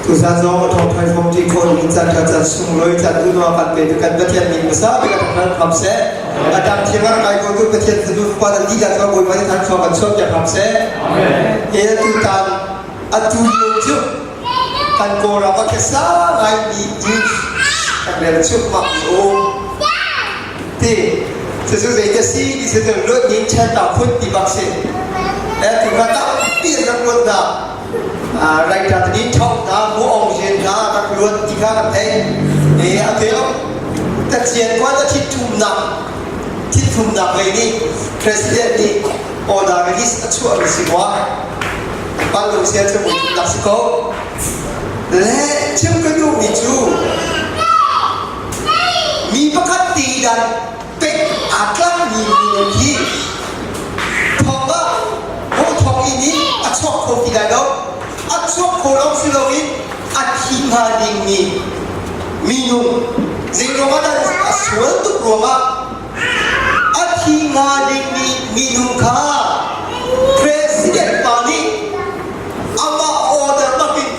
Tuzan zong a thawngṭha hrawmṭi khawh ding caan ṭha caan sunglawi caan unau kan pe tu kan Pathian min hmasa bik a thangṭhat hram seh. A dang thiang a kai ko tu Pathian fanu fapa nan dihlak cu Bawipa nih thangṭha kan chuah piak hram seh. He tutan atu lio cu kan Kawlram ah kesa ngai mi news kan rel chukmak mi um. Ti cucu zei si ti si cu luat ning chen ta phun ti bak si. Eh tu ka tampi an rak luat na. Writer tani thong hna mu ong jen hna rak luat ti kha kan theih. Eh a teo tachian kwan a thit thumnak thit thumnak lei nih president nih order release a chuah mi si kwa. Pal lo sia cu mui thumnak si ko. Le chim ka duh mi cu Mi pakhat ti dan pek aa tlakmi minung hi thong ah hawh thong in in a chuak kho ti lai lo. A chuak kho lawng si loin a thi hnga dingmi minung zeiruang ah dah a sual tuk ruangah a thi hnga dingmi minung kha president pa nih amah order bakin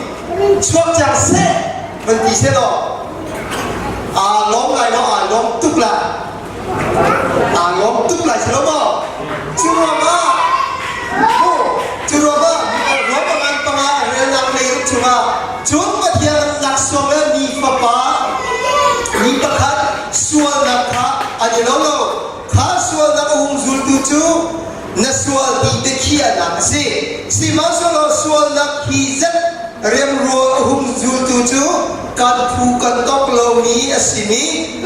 chuak cang seh van ti seh law aa lawm lai maw aa lawm tuk lai aa lawm tuk lai si lo maw cu ruangah mu cu ruangah Rome ngan panga relnak lei chungah cun Pathian laksawng le mi fapa mi pakhat sualnak kha an i lo lo kha sualnak a hung zultu cu na sual ti biakhiahnak a si sihmanhsehlaw sualnak hi zet remrual a hung zultu cu kan phu kan tok lomi a simi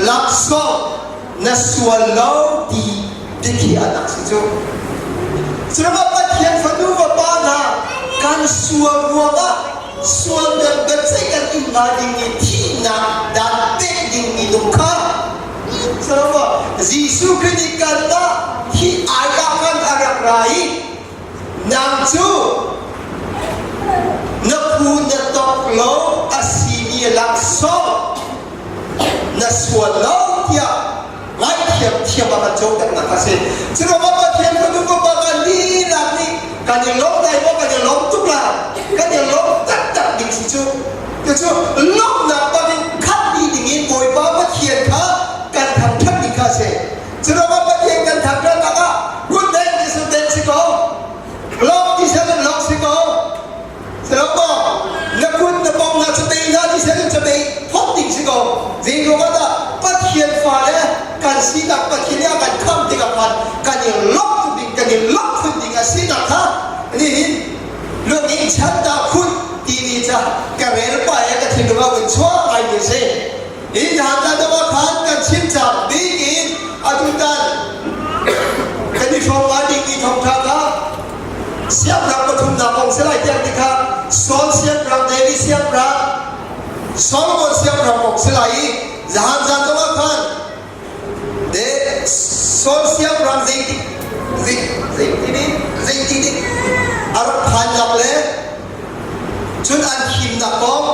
laksawng na sual lo ti biakhiahnak si cu curuangah Pathian fanu vapa hna kan sual ruangah sual kan biaceih kan in hnga ding i thihnak dan pek ding minung kha Jesuh Khrih nih kanmah hi ai ah khan a rak ra i nang cu na phu na tok lo a simi laksawng na sual lo tiah ngaithiam thiam ah kan cawhternak a si. Curuangah Pathian fanu fapa kan dihlak nih kan i lawm lai maw kan i lawm tuk lai kan i lawm taktak ding si cu cucu lawmhnak bangin khat dih dingin Bawipa Pathian kha kan thangṭhat ding kha a si. Curuangah Pathian kan thangṭhatnak ah good day ti su den si ko lawm ti sel in lawm si ko Na kut na pom na chatei na ti sel in chatei phot ding si ko. Zei ruangah dah Pathian fale kan sinak Pathian nih a kan khamh tikah khan kan i lawmh ding kan i lawmh khun ding a sinak kha nihin luangin chan dah khun timi ca ka rel pa he ka thinlung ah vun chuah ngai mi si. Hi hna dong ah khan kan chim cang bik in atutan kan i hrawm ngai dingmi thawngṭha kha siangpahrang pathumnak kong si lai tiang ti kha Saul siangpahrang David siangpahrang Solomon siangpahrang kong si lai i zahan zan zong ah khan de Saul siangpahrang zeitik zeitik zeitik a rak phannak le Cun an himnak kong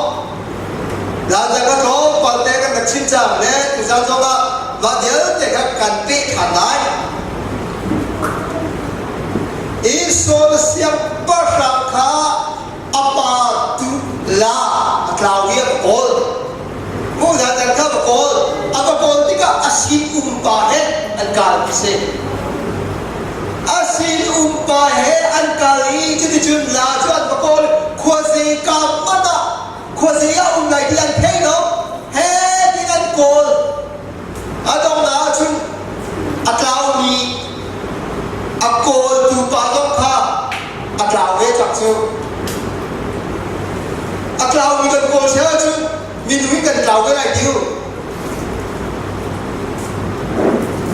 Laitlang ka tlawmpal te kan rak chim cang le tuzan zongah mah vialte kha kan peh ṭhan lai. Israel siangpahrang kha a pa tu la a tlau i a va kawl. Hmuhdan kha va kawl. A va kawl tikah a sin um pa he an kal ti si. A sin um pa he an kal i cuticun la cu an va kawl. Khuazi ka hmanh ah khuazi ah um lai ti an thei lo. He tin an kawl. A donghnak ahcun a tlaumi a kawltu pa zong kha a tlau ve cang cu. A tlaumi kan kawl sia ahcun minung in kan tlau ve lai tiu.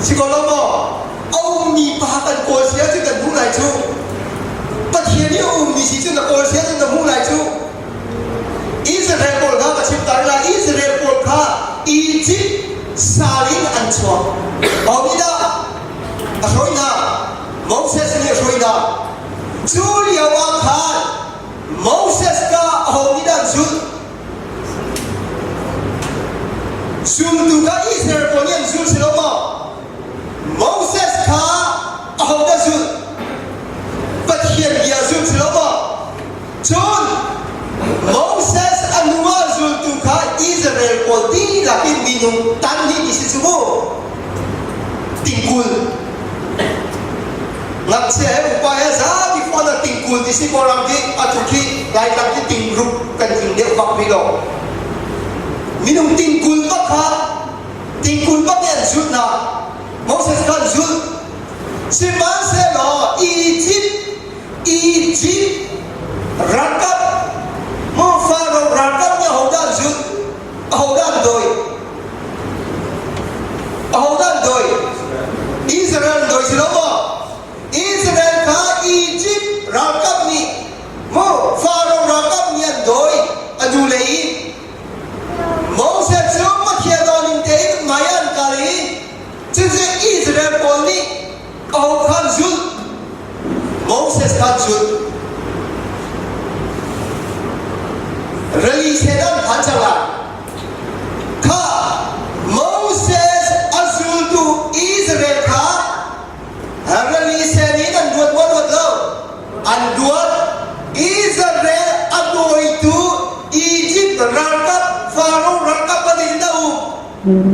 Si ko lo maw? A ummi pa kan kawl sia ahcun kan hmuh lai cu. Pathian i a ummi si cu na kawl sia ahcun na hmuh lai cu. Israel pawl kha ka chim ta lai. Israel pawl kha Egypt sal in an chuak. Aho nih dah a hruai hna? Moses nih a hruai hna. Cu lio ah khan Moses kha aho nih dah an zulh? Zultu kha Israel pawl nih an zul si lo maw? Moses kha aho dah zulh? Pathian bia zulh si lo maw? Cun Moses a Minung tan hnih ti si cu mu. Tingkul. Ngakchia he upa he zapi fawn ah tingkul ti si Kawlram khi atu khi Laitlang khi tingruk kan tling deuh bak rih lo. Minung tingkul bak kha tingkul bak nih an zulh hna. Moses kha an zulh. Sihmanhsehlaw Egypt Egypt ralkap mu Faro ralkap nih ahodah an zulh? Ahodah an dawi? Ahodah an dawi? Israel an dawi si lo maw? Israel kha Egypt ralkap nih mu Faro ralkap nih an dawi a nu lei in. Moses cu Pathian aw ning tein hmai an kal i cucu Israel pawl nih aho kha an zulh? Moses kha an zulh. Rili sen an phan cang lai. Kha Moses a zultu Israel kha rili sen in an ruat maw ruat lo? An ruat. Israel a dawitu Egypt ralkap Faro ralkap an in a um.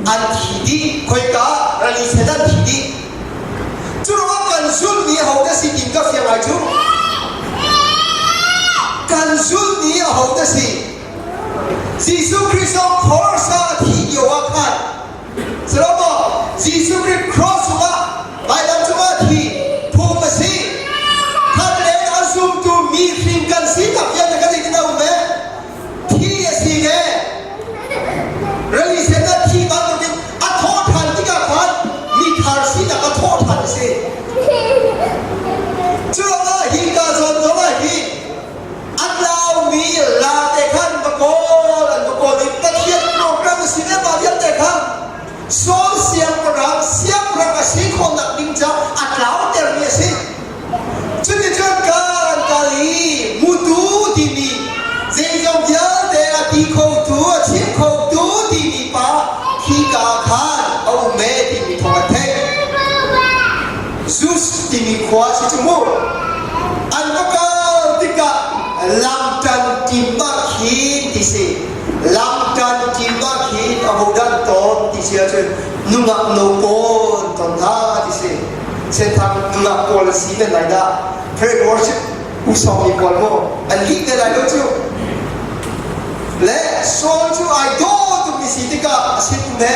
An thi dih. Khoika rili sen an thi dih. Cu ruangah kan zulhmi aho dah si tin ka fiang ai cu. Kan zulhmi aho dah si? Jesuh Khrih zong cross ah a thih lio ah khan Salomo Jesuh Khrih cross cungah vailam cungah a thi phung a si. Khat le a zumtu mi hring kan sinak vialte kan in a um ve. Thi a si ve. Rili sen ah thi bantukin a thawh ṭhan tikah khan mi thar sinak a thawh ṭhan a si. Cu ruangah hi ka zawn zongah hi a tlaumi la te khan va kawl an va kawl i Pathian program a si ve mah vialte kha Saul siangpahrang siangpahrang a si khawhnak ding caah a tlautermi a si. Cuticun kan kal i mutu timi zeizong vialte a ti khotu a chim khotu timi pa khika khan a um e timi thawng an theih. Zeus timi khua si cu mu. An va kal tikah lamtan tim ah khin ti si. Lamtan tim ah khin ahodah an ton ti si ahcun nungak no pawl ton hna ti si. Senthang nungak pawl a si men lai dah. Prayer worship usawng mi pawl mu an lih te lai lo cu. Le Saul cu ai dawh tukmi si tikah a sin um he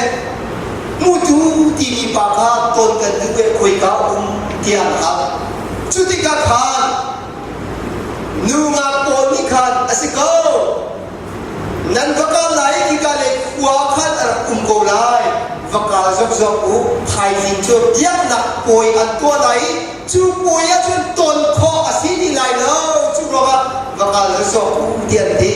Mutu timi pa kha ton kan duh e khoika um tiah an hal. Cu tikah khan nungak pawl nih khan a si ko. Nan va kal lai khika lei khua khan a rak um ko lai. Va kal zokzok u. Thaizing cu biaknak puai an tuah lai i cu puai ah cun ton khawh a si ti lai lo. Cu ruangah va kal zokzok u tiah an ti.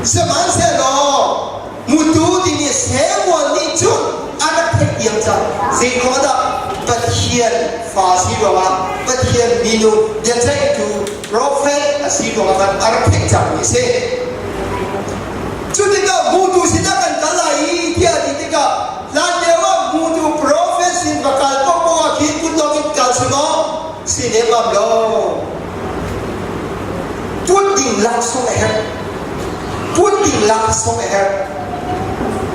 Sihmanhsehlaw Mutu timi Samuel nih cun a rak theih diam cang. Zeiruang dah Pathian fa si ruangah Pathian minung biaceihtu prophet a si ruangah khan a rak theih cangmi a si. Cu tikah mutu sinah kan kal lai i tiah a ti tikah hlan lio ah mutu prophet sin va kal paohpaoh ah khin kutdong in kal si maw? Si lemmam lo. Put ding laksawng a herh. Put ding laksawng a herh.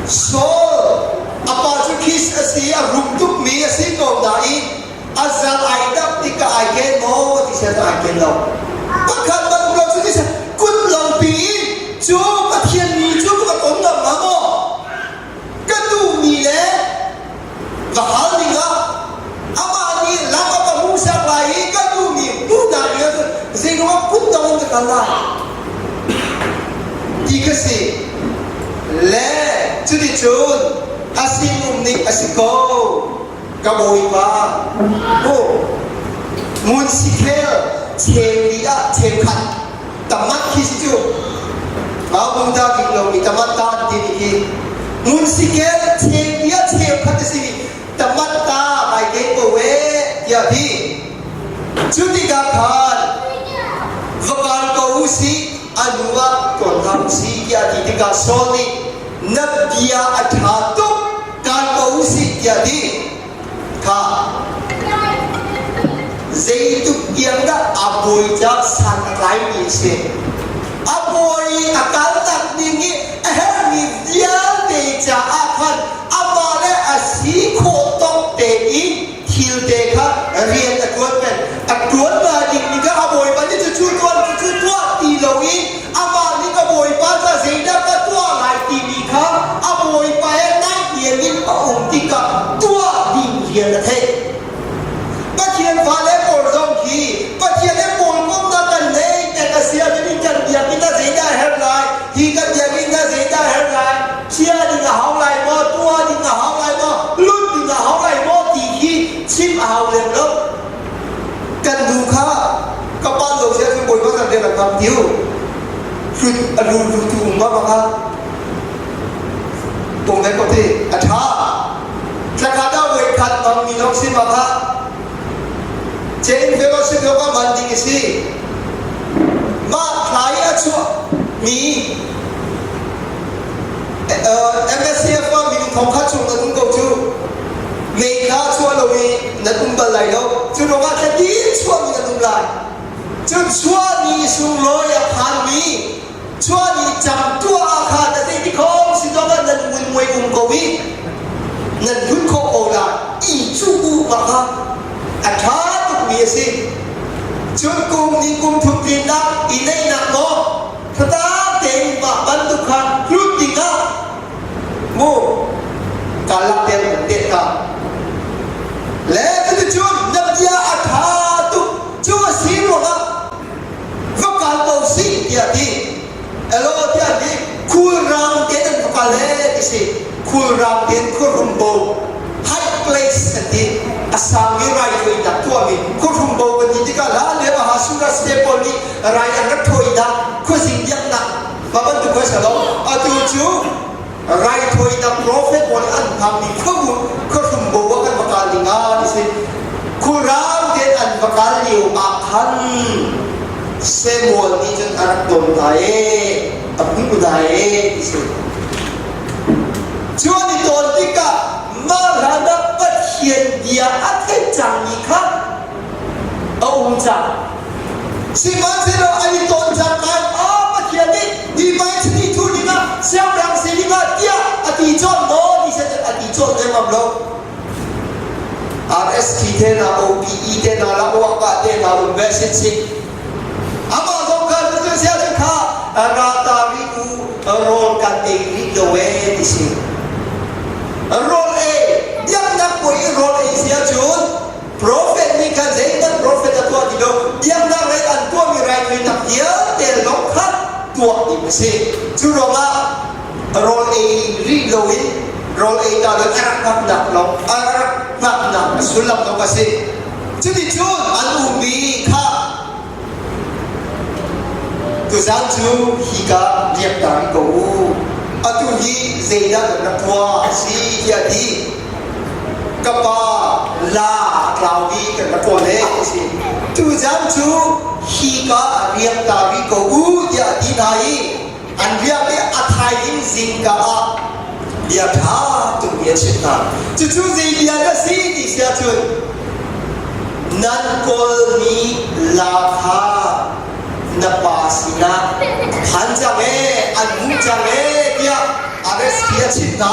Saul a pa cu Kish a si i a rum tukmi a si ko nain a zal ai dap tikah ai ken maw ti sian ai ken lo. Pakhat bantuk cu ti kut lawngpi in cu Pathian mi cu ka ton ngam hnga maw? Ka duhmi le va hal dingah amah nih lam a ka hmuhsak lai i ka duhmi hmuhnak ding ahcun zeiruangah kutdong in ka kal lai ti ka si le cuticun a sinum nih a si ko ka bawipa mu ngun sikhel cheu li ah cheu khat tamat khi si cu mau ta king lo mi tamat ta an ti mi khi ngun sikhel cheu li ah cheu khat a si mi tamat ta kai ke ko we tiah ti cu tikah khan va kal ko u si a nu ah tuan hna u si tiah ti tikah Saul nih na bia a ṭha tuk kal ko u sih tiah ti kha zeituk tiang dah a bawi caah san a tlaimi a si a bawi i a kaltak ding i a herhmi vialte caah. Rak tiu. Hlut a lulu tu um ma baka. Tung ve ko ti. A tha. Thlakhat ah voi khat bang mi lawng si ma kha. Chain fellowship zong ah man ding a si. Mah thla i a chuah mi MSCF ah minung thong khat chung nan um ko cu. Mei kha chuah lo i nan um bal lai lo. Cu ruangah thlatin chuahmi nan um lai. Cun chuahni sunglawi a phanmi chuahni cam tuah ah khan a zeiti khawm si zongah nan ngunmuai um ko i nan hlut khawh ko lai. I cuh u ma kha a ṭha tukmi a si. Cun kum nih kum thum tlinnak i neihnak maw thlataam tein mah bantuk kha hlut dingah mu ka lak te te ka le cuticun na bia a ṭha tuk cu a si ruangah va kal ko sih tiah ti elo tiah ti khulrang tein an va kal he ti si khulrang tein khuahrumbo high place an ti a sangmi raithawinak tuahmi khuahrumbo kan ti tikah la le Ahasuerus te pawl nih rai an rak thawinak khuazing biaknak mah bantuk kha si lo atu cu raithawinak profet pawl an hmangmi khuabu khuahrumbo ah kan va kal ding ah ti si khurang tein an va kal lio ah khan Samuel nih cun a rak don hna e a hmuh hna e ti si cu an i tawn tikah mah hlan ah Pathian bia a theih cangmi kha a um cang Sihmanhsehlaw an i tawn cang kai a Pathian nih hi hmaichiti thu dingah siangpahrang si dingah tiah a ti cawn maw ti seh a ti cawn lengmang lo. RST te hna OPE te hna la uaka te hna um ve sin sin. Amah zong kha cu sia cu kha rata ri u rawl kan ei rih lo e ti si. Rawl ei biaknak puai i rawl ei sia cun Profet nih khan zeihmanh profet a tuah ti lo. Biaknak lei an tuahmi raithawinak vialte lawng kha tuah ding a si. Cu ruangah rawl ei rih loin rawl ei ta lo a rak hngaknak lawng a rak hngaknak a sullam zong a si. Cuticun an ummi kha Tuzaan cu hika riak ta rih ko u. Atu hi zeidah kan rak tuah a si tiah a ti. Ka pa la a tlau i kan rak kawl e a si. Tuzaan cu hika riak ta rih ko u tiah a ti hna i an riak i a thaizing zingka ah bia ṭha tukmi a chimh hna. Cucu zei bia dah si ti si ahcun nan kawlmi la kha na pa sinah phan cang ee, an hmuh cang ee tiah RSP a chimh hna.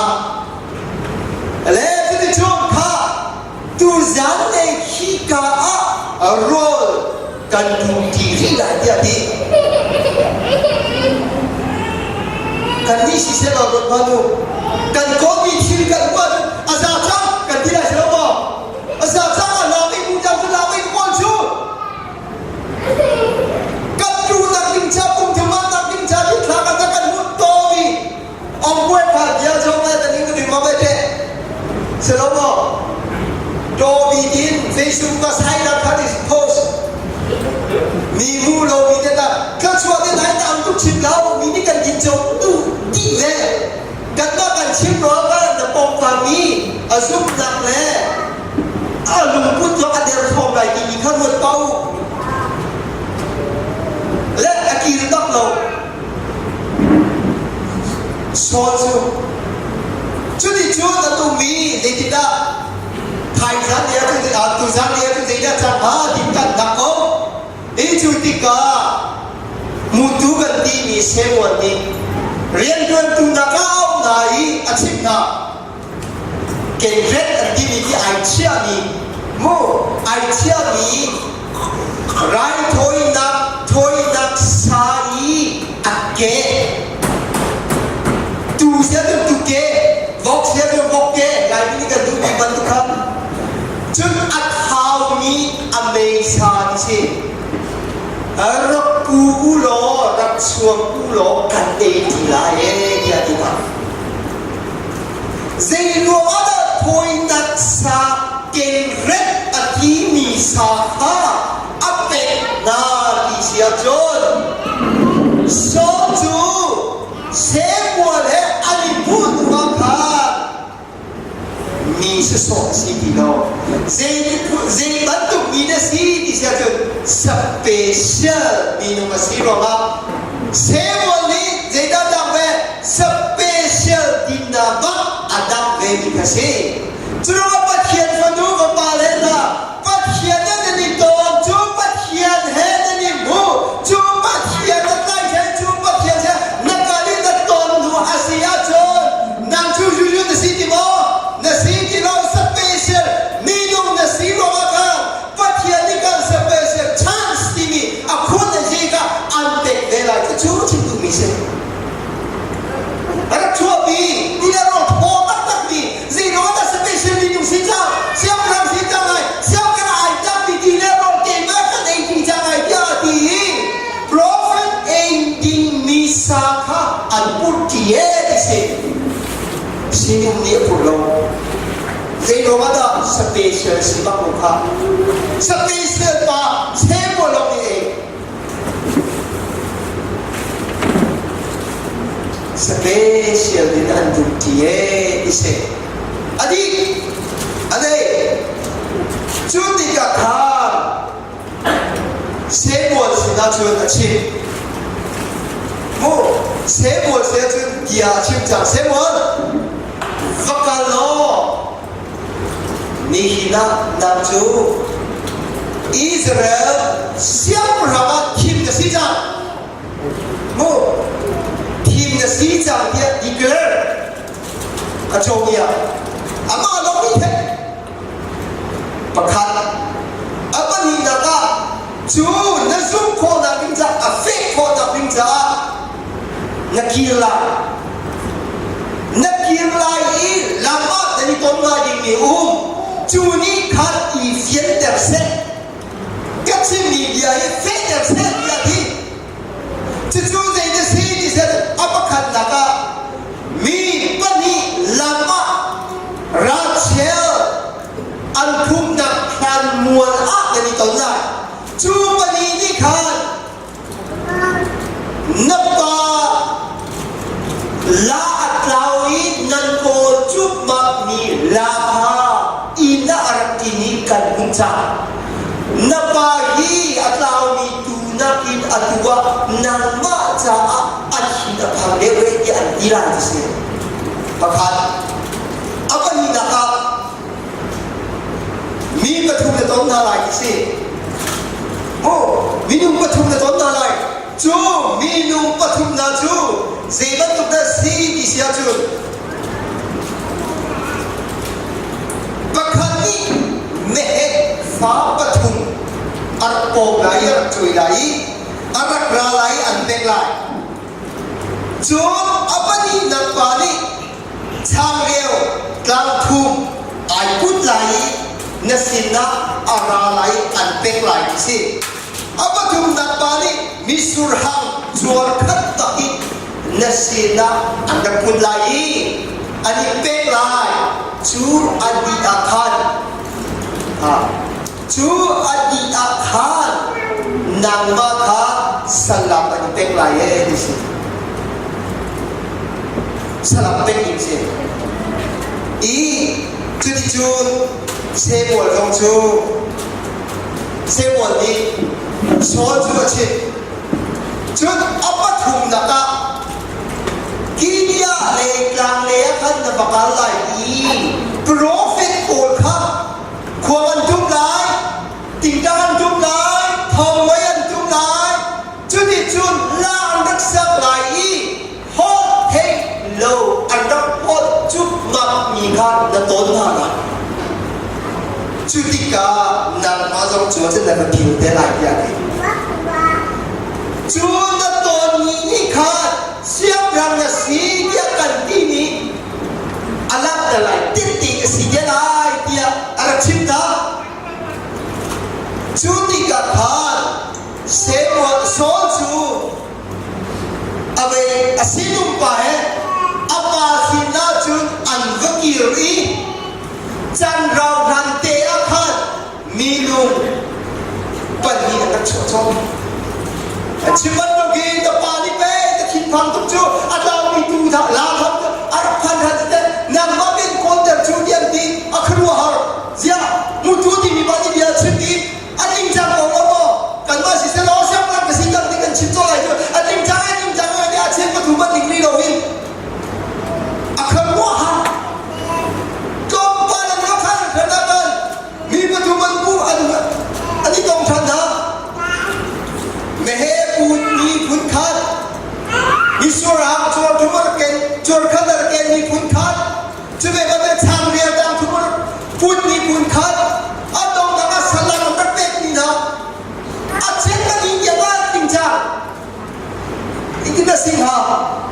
Le cuticun kha tuzan le hika ah rawl kan dum ti rih lai tiah ti. Kan nih siseh law ruat hmanh u. Kan kawlmi thil kan hmuh ahcun a za cang kan ti lai si lo maw? A za cang ah lak i mu cang cu lak i kawl cu. Kan tu nak ding ca kum thum ah nak ding ca thla kan kan hmuh tawmi Ong kha bia zong le kan ing ding ma te. Si lo maw? Dawmi tin Facebook ka sai na kha is post. Mi mu lo mi te ta ka chuah te nai tam tuk chim lo mi ni kan din cho tu ti le kan ma kan chim ro ka na pong pa mi a zum nak le a lungput zong a der thom lai ti mi kha ruat pau le a kil tak lo Saul cu cuticun a tummi zeitindah thaizan ni ahcun tuzan ni ahcun zeidah cang hnga ti kan dak ko. I cu tikah mutu kan timi Samuel nih rianṭuantu hna ka auh hna i a chimh hna. Kenret an timi khi ai chiahmi mu ai chiahmi raithawinak thawinak sa i a ke tu sia tu tu ke vok sia tu vok ke laimi nih kan duhmi bantuk kha cun a thaumi a meisa ti si rak pu u law rak chuang u law kan ei ti lai e tiah ti hna Zeiruang ah dah thawinak sa kenret a timi sa kha a pek? hna ti si ahcun Saul cu Samuel he an i hmuh hnuah khan mi sawsawh a si ti lo. Zei bantuk mi na si ti si ahcun special minung a si ruangah Samuel nih zeidah dang ve special dinnak bak a dang ve mi kha si. Cu ruangah Pathian fanu fapa le hna Pathian he nan i tawn cu Pathian he nan i hmu cu Pathian na tlaihhrem cu Pathian he na kal i na ton hnu a si ahcun nang cu yuyu na si ti maw? Na si ti lo special minung na si ruangah khan Pathian nih kan special chance timi a khun a zi kha an pek ve lai cu chim duhmi si. A rak chuahpi ti le rawl thaw taktakmi zeiruang dah special minung si cang siangpahrang si cang ai siangpahrang ai takmi ti le rawl keimah kan ei ti cang ai tiah a ti i prophet ei dingmi sa kha an purh ṭi e ti si sinum nih a purh lo zeiruang ah dah special si bak ko kha special pa Samuel lawng nih ei Special in an duh ṭi ee ti si. A dih a dei. Cu tikah khan Samuel sinah cun a chim. Mu Samuel sinah cun bia a chim cang. Samuel, va kal law Nihin ah nang cu Israel siangpahrang ah thim na si cang. Mu thim na si cang tiah declare a cawmi ah amah lawng nih theih. Pakhat a pahnihnak ah cu na zumh khawhnak ding caah a feh khawhnak ding caah na kir lai. Na kir lai i lam ah nan i ton lai dingmi um. Cu nih khan i fianter seh. Ka chimmi bia hi fehter seh tiah ti. Cucu zei na si ti seh a pakhatnak ah mi pahnih lam ah Rachel an phumnak thlanmual ah nan i ton lai. Cu pahnih nih khan Na pa la a tlau i nan kawl cupmapmi la kha inn ah a rak ṭin i kan hmuh cang. Na pa hi a tlaumi tuu nakin atu ah nangmah caah a thin a phang deuh eh tiah an ti lai ti si. Pakhat. A pahnihnak ah Mi pathum na ton hna lai ti si. Mu, minung pathum na ton hna lai. Cu minung pathum hna cu zei bantuk dah si ti si ahcun pakhat nih meheh fa pathum a rak pawm lai i a rak cuai lai i a rak ra lai i an pek lai. Cun a pahnihnak pa nih Changreu tlangthum ai put lai i na sinah a ra lai i an pek lai ti si. A pathumnak pa nih mitsur hang cuar khat tak i na sinah an rak put lai i an i pek lai. Cu an dih ah khan cu a dih ah khan nangmah kha salam an i pek lai ee ti si. Salam pek ding si. I cuticun Samuel zong cu Samuel nih Saul cu a chimh. Cun a pathumnak ah Gibeah lei tlang lei ah khan na va kal lai i profet pawl kha Khuang an tum lai, tingtang an tum lai, thongmei an tum lai, cuticun la an rak sak lai i holh theih lo an rak holh cupmap mi kha na tawn hna lai. Cu tikah nangmah zong cu cun na va phil te lai tiah a ti. Cu na tawnmi nih khan siangpahrang na si tiah kan timi a langhter lai tinti a si te lai tiah a rak chim ta. Cu tikah khan Samuel Saul cu a vei a sinum pa he a pa sinah cun an va kir i can rau hlan te ah khan minung pahnih an rak. rak chuah cawm. A chim bantukin ka pa nih pei ka thinphang tuk cu a tlaumi tu la tham a rak phan than tete nangmah min kawlter cu ti an ti a khuaruahhar ziah mutu timi pa nih bia chim i a ningcang ko lo maw kanmah siseh law siangpahrang ka si cang ti kan chim cawh lai cu a ningcang a ningcang ai a chen pathum a ning rih loin a khuaruahhar tlawmpal an rak khan hran ah khan mi pathum an pu an an i tong ṭhan hna meheh put mi phun khat misuarang cuar thum a rak ken cuar khat a rak ken mi phun khat cu ve bantuk changreu dang thum a rak put mi phun khat a dongnak ah salam an rak pek mi hna a chen kan in tiang ah ting cang itin a si hnga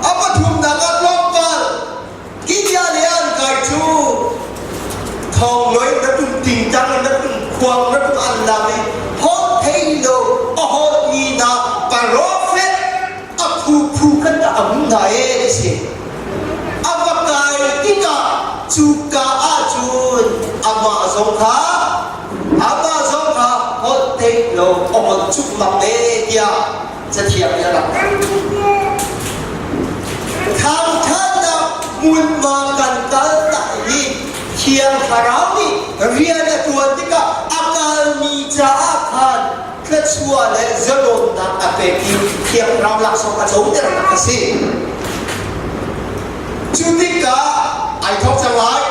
a pathumnak ah tlawmpal India le an kai cu thongloi na tum tingtang na tum khuang na tum an lam i holh thei lo a holh mi na prophet a phu phu khan dah a hung hna e ti si a va kai tikah cu ka ah cun amah zong kha amah zong kha holh thei lo a holh cukmak e tiah Cathiang nih a langhter. Thangṭhatnak hmunhma kan kal tak hi Thiang Thlarau nih rian a ṭuan tikah a kalmi caah khan thluachuah le zalonnak a pek i Thiang Thlarau laksawng a coternak a si. Cu tikah ai thawk cang lai.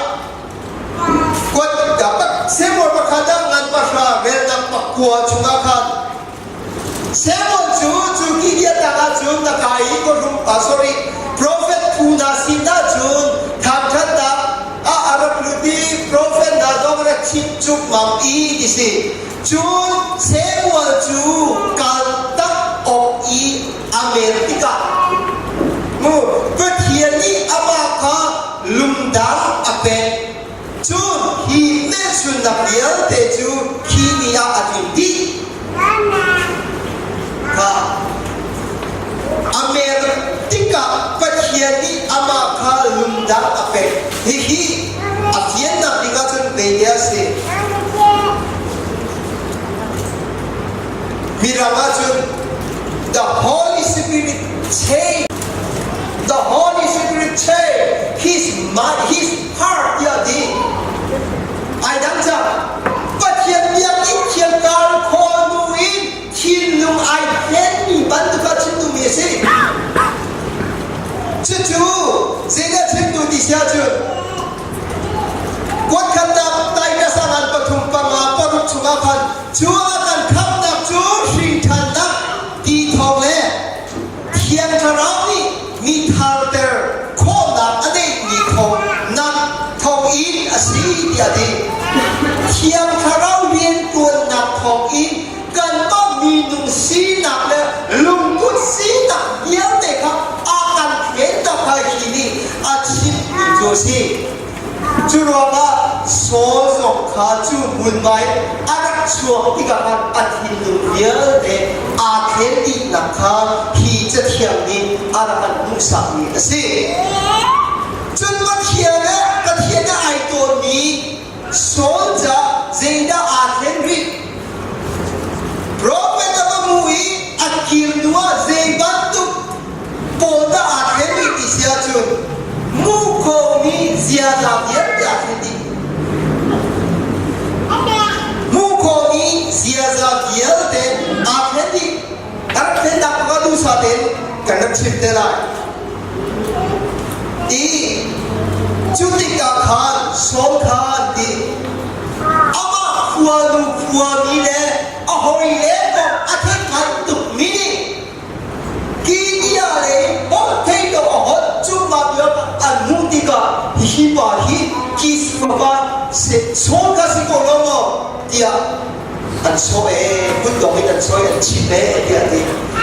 Kuat Samuel pakhat ah ngan pahra relnak pakua chungah khan Samuel cu cu Gideon tang ahcun na kai i kawhrum ah sorry prophet phu hna sin ahcun thangṭhatnak ah a rak lut i prophet hna zong rak chim cukmam i ti si. Cun Samuel cu kal tak awk i a mer tikah mu Pathian nih amah kha lungdang a pek. Cun hi hmelchunhnak vialte cu khi ni ah a tling dih. Kha a mer tikah Pathian nih amah kha lungdang a pek. Hihi a fiannak bik ahcun zei a si? Mirang ahcun the Holy Spirit change the Holy Spirit change his mind his heart tiah a ti. Ai dang cang. Pathian biakinn thial kar khawl nu in thinlung ai thlenmi bantuk ah chim duhmi a si. Cucu zeidah chim duh ti si ahcun kuatkhatnak Titus ah ngan pathum panga paruk chungah khan cu a kan khamhnak cu hringṭhannak ti thawng le Thiang Thlarau nih mi tharter khawhnak a neihmi thawngnak thawngin a si tiah a ti. Thiang Thlarau rianṭuannak thawngin kanmah minung sinak le lungput sinak vialte kha a kan thlennak kha hi nih a chimmi cu a si. Cu ruangah Saul zong kha cu hmunhma in a rak chuak tikah khan a thinlung vialte aa thlen dihnak kha hi Cathiang nih a rak kan hmuhsakmi a si. Cun Pathian ah Pathian ah ai tawnmi Saul caah zeidah aa thlen rih? Profet a va hmu i a kir hnu ah zei bantuk pawl dah aa thlen rih ti si ahcun muko nih ziaza vialte aa thlen dih. Muko nih ziaza vialte aa thlen dih. A rak thlennak kong ah duhsah tein kan rak chim te lai. I cu tikah khan Saul khan ti amah khuanu khuami le a hawile kong a theihhngalh tukmi nih Gibeah lei holh thei lo a holh cungah bia an hmuh tikah hi pa hi Kish fapa Saul kha si ko lo maw tiah an sawh ee kutdong in an sawh i an chim ee tiah a ti.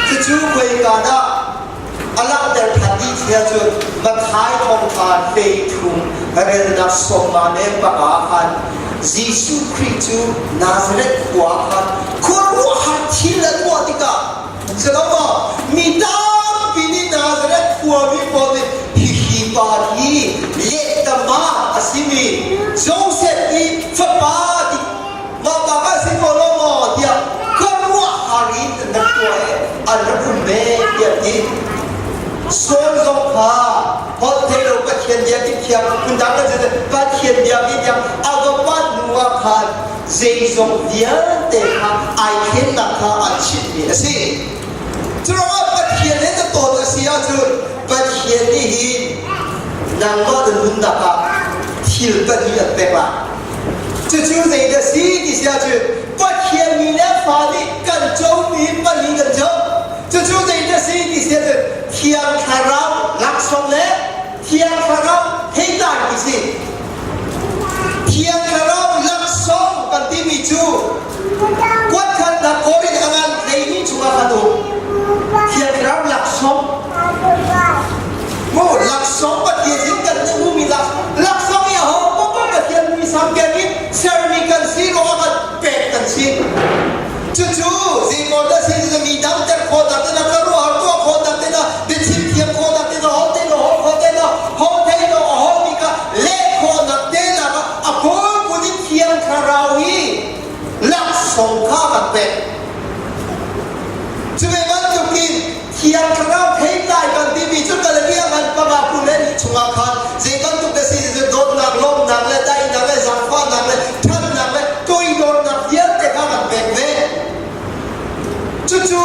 Cucu khoika dah a langhter ṭhan dih ti ahcun Matthai thawngṭha hleithum relnak sawmnga le panga khan Jesuh Khrih cu Nazareth khua khan khuaruahhar thil a tuah tikah Silomaw mi tampi nih Nazareth khuami pawl nih hihi pa hi lehtama a simi Joseph i fapa ti mah pa kha si ko lo maw tiah khuaruahhar tiah ti. Saul zong kha holh thei lo Pathian bia ki thiam phundang kan si Pathian bia ki thiam a va panh hnu ah khan zeizong vialte kha ai thlennak kha a chimhmi a si. Curuangah Pathian he na tawn a si ahcun Pathian nih hin nangmah na nunnak ah thil pahnih an pek lai. Cucu zeidah si ti si ahcun Pathian mi le fa nih kan comi pali kan co. Cucu zeidah si ti si ahcun Thiang Thlarau laksawng le Thiang Thlarau theitlai ti si. Thiang Thlarau laksawng kan timi cu kuatkhatnak Korin a ngan hleini chungah khan um. Thiang Thlarau laksawng mu laksawng Pathian sin kan hmuhmi laksawng i aho paoh Pathian muisam keng in sermi kan si ruangah kan pek kan si. Cucu zeimaw dah si cu mi damter khawhnak te na ka ruahar tuah khawhnak te na biachim thiam khawhnak te na holh te na holh khawh te na holh thei lo a holh mi kha leh khawhnak te na kha a phunphun in Thiang Thlarau hi laksawng kha kan pek. Cu ve bantukin Thiang Thlarau theitlai kan timi cu Galatia ngan panga 22 chungah khan zei bantuk dah si cu dawtnak, lawmhnak le daihnak le zaangfahnak le ṭhatnak le toidornak vialte kha kan pek ve. Cucu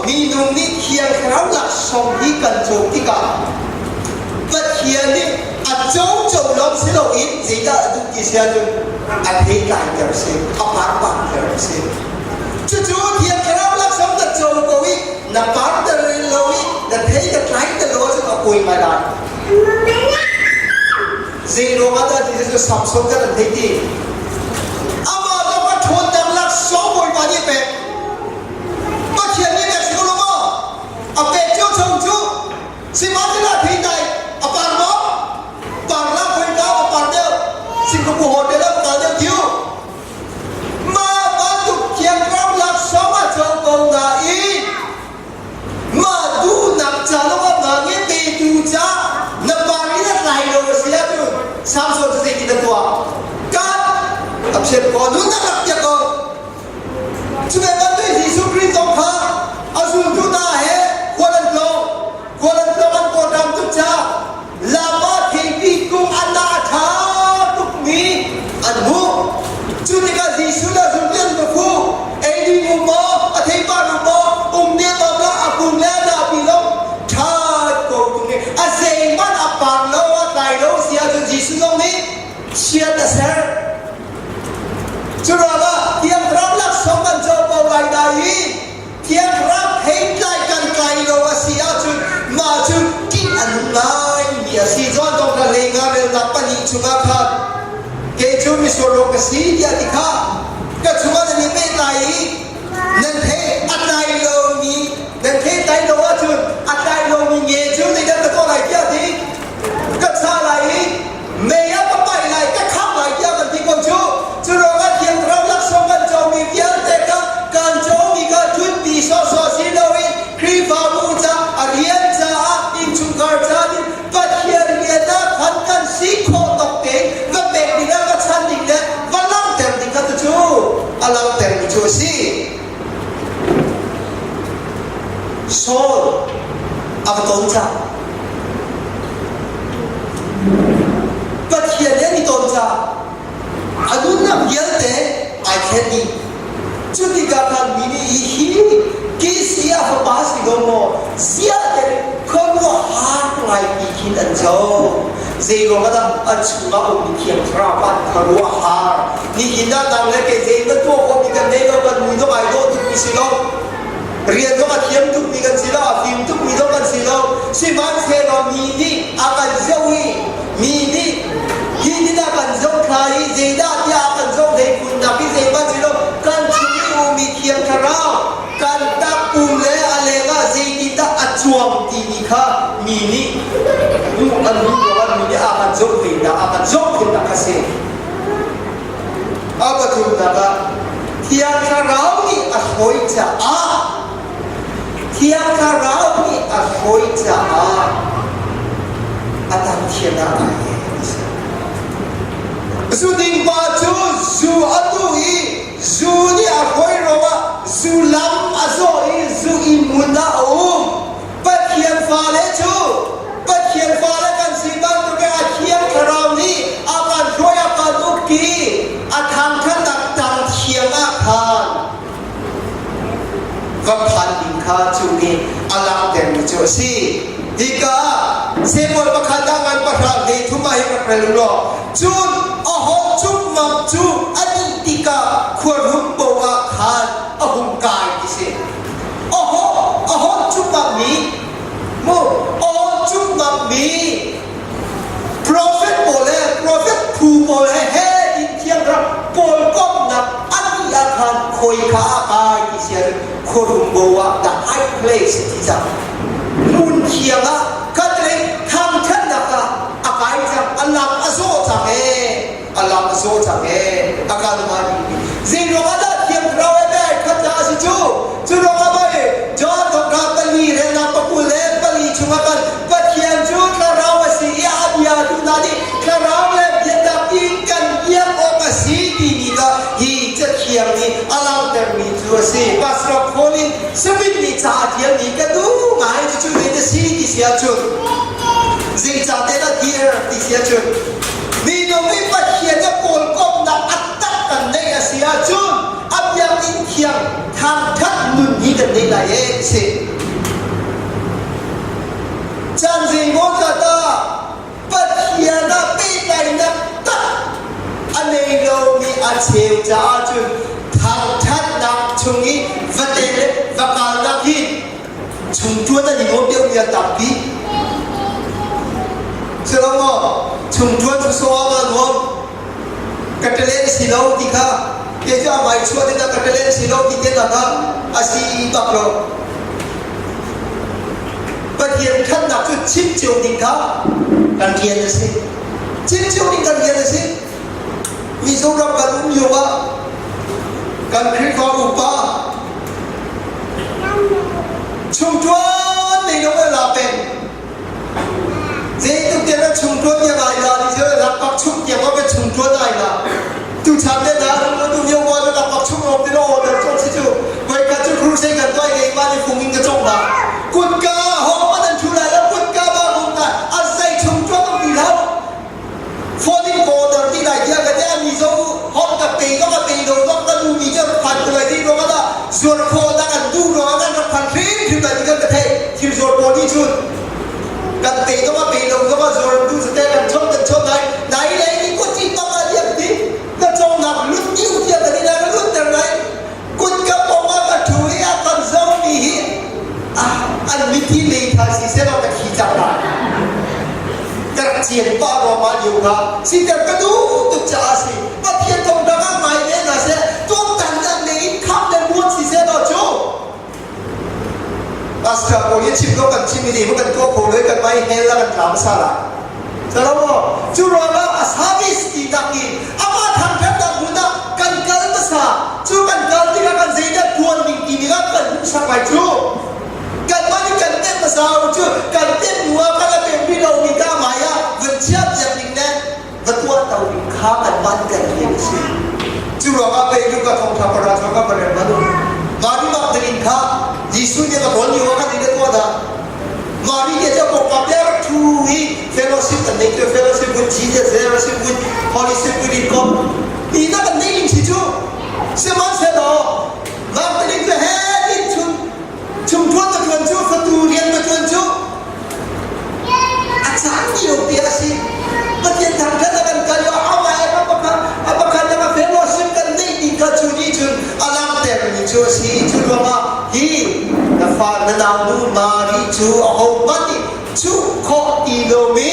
minung nih Thiang Thlarau laksawng hi kan co tikah Pathian nih a coco lawng si loin zeidah a duh ti si ahcun a theitlaiter si, a parparter si. Cucu Thiang Thlarau laksawng na co ko i na parter lo i na thei na tlai te lo ahcun a pawi ngai lai. Zei ruangah dah ti cu Samson kan an thei ti. Amah zong a ṭhawnnak laksawng Bawipa nih a pek. Pathian nih pek si ko lo maw? A pek cio chung cu sihmanhsehlaw thei dai a par maw? Par la khoika a par deuh. Singapore hotel ah kal deuh tiu. Mah bantuk thiangthlarau laksawng a co ko nain mah duhnak ca lawngah mah nge petu ca na par in a tlai lo a si ahcun Samson cu zeitin a tuah? Kat a phiat ko nunnak rak piak ko. Cu ve bantuk Jesuh Khrih zong kha a zultu hna he khual an tlawng. Khual an tlawng an kawlram tuk caah Lama theipi kung a nah a ṭha tukmi an hmuh. Cu tikah Jesuh le a zultu an va fuh. Ei ding um maw, a theipar um maw, um nemam lah a kung le a nahpi zong ṭhat ko tung i a zeihmanh a par lo, a tlai lo si ahcun Jesuh zong nih chiat a ser. Cu ruangah Thiang Thlarau laksawng kan co ko lai dai i Thiang Thlarau theitlai kan tlai lo a si ahcun mah cu ṭih a nung ngaimi a si. John thawngṭha hleinga relnak pahnih chungah khan kei cu misual ka si tiah ti kha ka chungah nan i pehtlai i nan thei a tlai lomi nan thei tlai lo ahcun a tlai lomi nge cu zeidah ka tuah lai tiah ti ka chah lai i mei ah ka paih lai ka khangh lai tiah kan ti ko cu. Cu ruangah Thiang Thlarau laksawng kan comi vialte kha kan comi kha ṭhutpi sawhsawh si loin Khrihfabu ca a rian caah innchungkhar ca nih Pathian rian ah khan kan si khawh tawk tein va pek ding ah va chan ding le va langhter ding kha cucu a langhtermi cu a si. Saul a va ton cang. Pathian he an i ton cang. A nunnak vialte ai thlen dih. Cu tikah khan mi nih hihi Kisi a fapa si lo maw ziah te khuaruahhar ngai ti khin an co. Zei ruangah dah a chungah ummi Thiang Thlarau an khuaruahhar. Nihin ah nang le kei zei na tuah khawhmi kan nei lo kan mui zong ai dawh tukmi si lo. Rian zong a thiam tukmi kan si lo, a fim tukmi zong kan si lo. Sihmanhsehlaw mi nih a kan zoh i mi nih hi tin a kan zohthla i zeidah tiah a kan zoh hlei khunnak hi zeihmanh si lo kan chung i ummi Thiang Thlarau kan takpum le a lengah zeitindah a cuang timi kha mi nih hmuh an duh ruangah mi nih a kan zoh hleinak a kan zoh khunnak kha si. A pathumnak ah Thiang Thlarau nih a hruai caah Thiang Thlarau nih a hruai caah a dang thian ah ai Zu ding pa cu zu a duh i zu nih a hruai ruangah zu lam a zawh i zu inn hmun ah a um. Hika ah Samuel pakhat ah ngan pahra hlei thum ah hin rak rel u law cun a haw cungmam cu a dih tikah khuarum bo ah khan a hung kai ti si. A haw a haw cungmam mi mu a haw cungmam mi Profet pawl le profet phu pawl he he in thiang ram pawl komhnak a dih ah khan khawika ah kai ti si ahcun khuarum bo ah the high place ti cang. Hmun thiang ah kan lei thangthatnak ah a kai cang, a lam a zawh cang ee, a lam a zawh cang ee, a kal hnga ding. Zei ruang ah dah thiang thlarau he bai khat dah a si cu? Cu ruang ah pei John thawngtha pali relnak pakul le pali chungah khan Pathian cu thlarau a si i a bia tu hna nih thlarau le biatak in kan biak awk a si timi kha hi cathiang nih a langhtermi cu a si. Pastor Paul in Smith nih ca a ṭialmi ka duh ngai cucu zei na si ti si ahcun zeicahtiah na dir ti si ahcun minung nih Pathian a kawlkomhnak a tak kan neih a si ahcun a biakinn thiang thangṭhat nun hi kan neih lai ee ti si. Caan zeimaw zat ah Pathian ah pehtlaihnak tak a nei lomi a cheu caah cun thangṭhatnak chung i va tel le va kalnak hi chungṭuan an i nuam deuhmi a tampi. Silo maw chungṭuan cu sawh ah aa nuam. Ka talent si lo ti kha kei cu a mai chuah tikah ka talent si lo ti te hna kha a si bak lo. Pathian ṭhatnak cu chim cio ding kha kan rian a si. Chim cio ding kan rian a si. Mizoram kan um lio ah kan Khrihfa upa chungṭuan nei lo la peng Zeitluk tiang na chung ṭuan tiang ai la ti cu lakpak chung tiang ka chung ṭuan ai la. Tu chan te na tu lio wa cu lakpak chung rom ti lo order cawk si cu voikhat cu crusade kan tuah i keimah nih fung in ka cawk hna. Kutka hong man an ṭhu lai lo kutka ba hung na a zei chung ṭuan um ti lo. Phone in ka order ti lai tiah ka ti a mi zo hong ka pe zong a pe lo zong ka nu mi cu phan ko lai ti ruang ah zuar khawhnak an duh ruang ah kan rak phan hrimhrim lai ti kan ka theih thil zuar pawl nih cun kan pe zong a pe lo zong ah zuar an duh sate kan chawnh kan chawnh lai nai lei ni kut ci bak ah tiah ti ka cawngnak lut diu tiah ka ti lai ka lut ter lai Kutka pawng ah ka ṭhu i a kan zohmi hi an mithi meithal siseh law ka thi cang lai. Ka rak cian pah ruangmah lio kha siter ka duh tuk caah a si. Pathian thawngṭha ah ngai ve hna seh, tuaktannak nei in kham le muan siseh law cu Pastor pawl hi chim lo kan chim i kan tuah kho lo i kan mai hell ah kan tla hmasa lai. Salomo, cu ruangah a service ti tak in amah thangṭhatnak hmun ah kan kal hmasa. Cu kan kal tikah kan zeidah tuan ding timi kha kan hmuhsak lai cu. Kanmah nih kan temh hmasa u cu kan temh hnu ah kan a pemmi lomi kha hmai ah van chiah piak ding le va tuah to ding kha kanmah nih kan rian a si. Cu ruangah pei Luka thawngṭha pahra cu ka va rel hmanh u. Mari Magdalene kha Jesuh nih a rawl lio ah khan in a tuah dah. Mari nih cu pawngkam te a rak ṭhu i fellowship kan nei cu fellowship with Jesus fellowship with Holy Spirit ko ti na kan nei ning si cu sihmanhsehlaw Magdalene cu he tin chun chung ṭuan ka ṭuan cu fatu rian ka ṭuan cu a caan lio te a si Pathian thangṭhat a kan kal i amah a pakhat a fellowship kan neih ti kha cu nih cun a langhtermi cu a si cu ruangah hi na fa na naunu Mari cu ahohmanh nih cuh khawh ti lomi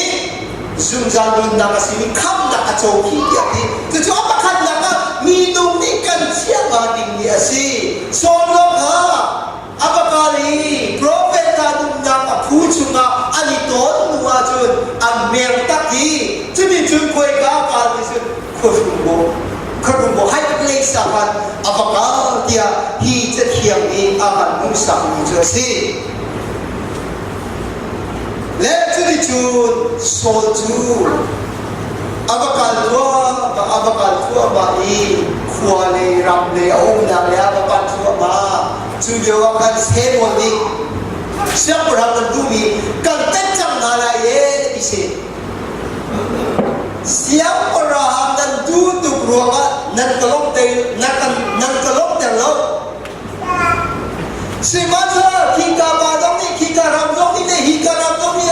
zungzal nunnak a simi khamhnak a co khi tiah ti cucu a pakhatnak ah minung nih kan chiah hnga dingmi a si Saul zong kha A va kal i profet hna umnak a phu chungah an i tawn hnu ahcun an mer tak i cuticun khuaika a kal ti cun khuahrumbo khuahrumbo high place ah khan a va kal tiah hi cathiang nih a kan hmuhsakmi cu a si. Le cuticun Saul cu a va kal thluahmah a va kal thluahmah i khua le ram le a umnak le a va panh thluahmah. Cu lio ah khan Samuel nih siangpahrang kan duhmi kan tet cang hna lai ee ti si. Siangpahrang nan duh tuk ruangah nan ka lawmhter nan kan nan ka lawmhter lo. Sihmanhsehlaw khika pa zong nih khika ram zong nih le hika ram zong nih.